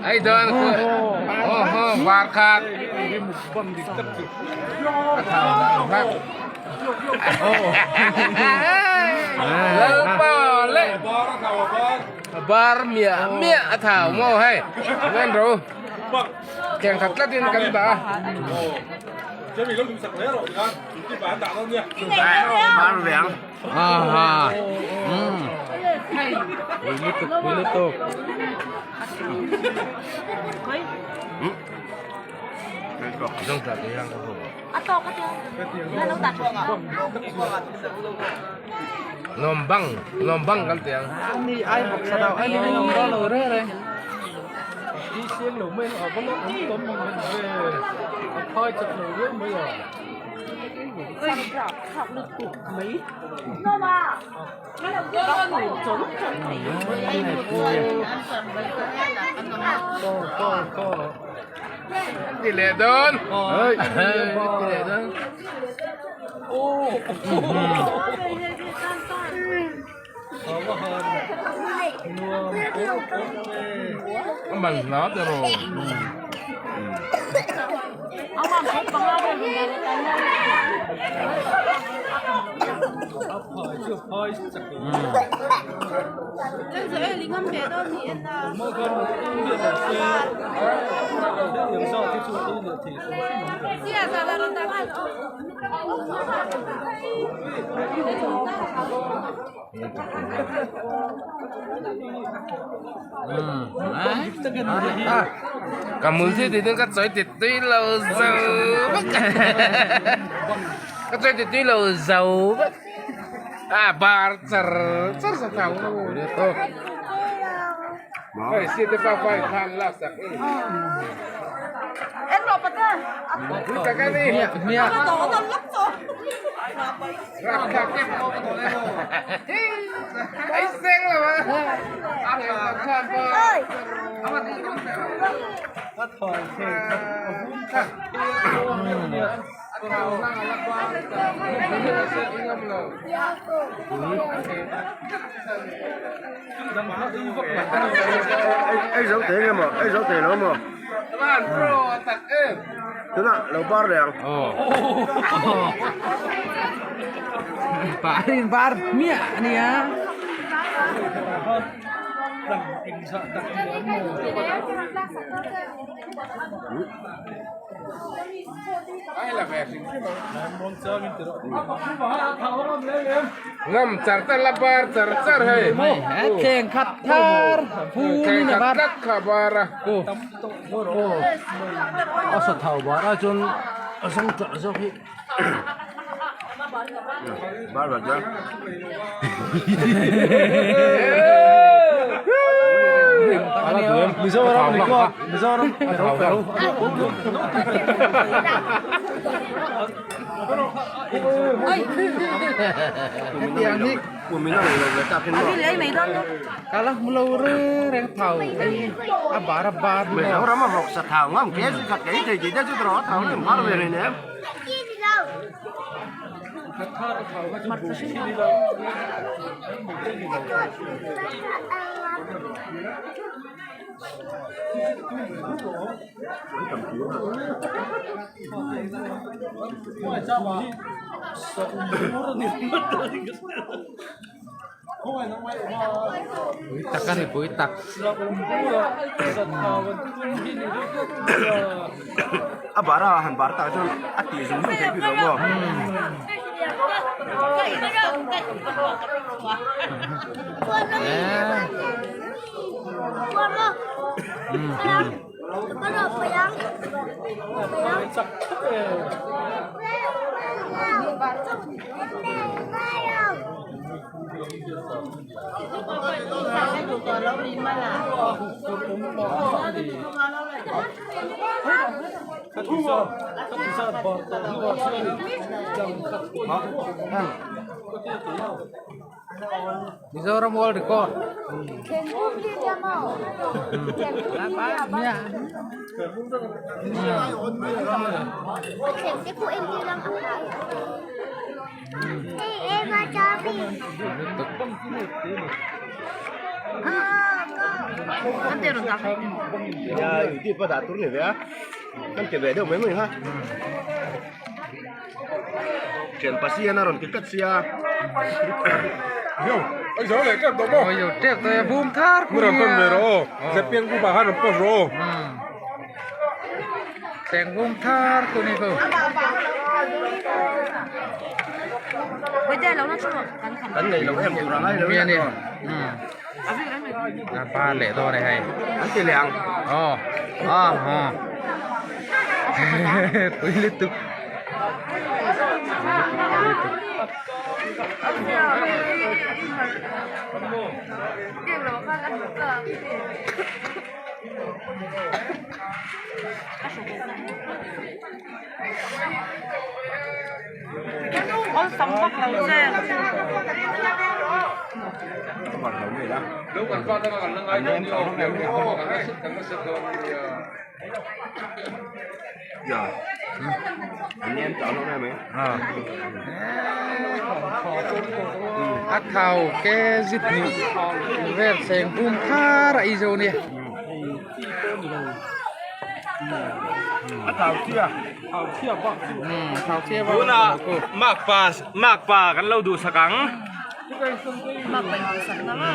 Ai don var khat Lalpa leh bar miah miah a thau maw hei ngan ro thleng khat tlat in kan dah a. Nom bang nom bang kan ti ang. Ti leh dawn. Ti leh dawn. A man hla te rawh. Ka mul thil tih ka chawi tit tui lo zo vek ka chawi tit tui lo zo vek a bar char char sa thau hei si te pa pa in khan lak sak i tak a ni Ấy xeng rồi mà. Ei zo te nge maw ei zo te lo maw tunah lo bar leh ang. Bar in bar hmiah a nia. Ngam char char la bar char char hei. Thleng khat thar Thleng khat tlat kha bar a. A sa thau bar a chuan a zawng tah zawk hi. Bar bar chuan. Mizoram record Mizoram Kala mulo reng reng thau a bar a bar Mizoram a vawk sa thau ngam ke chu khat kei thei tih te chu tawh thau em bar ve reng em. Pui tak a ni pui tak. A bar a han bar tak chuan a tih zung zung thei bik lo maw. Mizoram world record. Thian a rawn ti tlat sia. Kan nei lo em tur a ngai lo nia. An ti leh ang. A thau ke zit hnih vel seng bum thar a ei zo nia. A thau chhia. Thau chhia bak. Tunah makpa makpa kan lo duhsak ang. Makpa in duhsak na ma.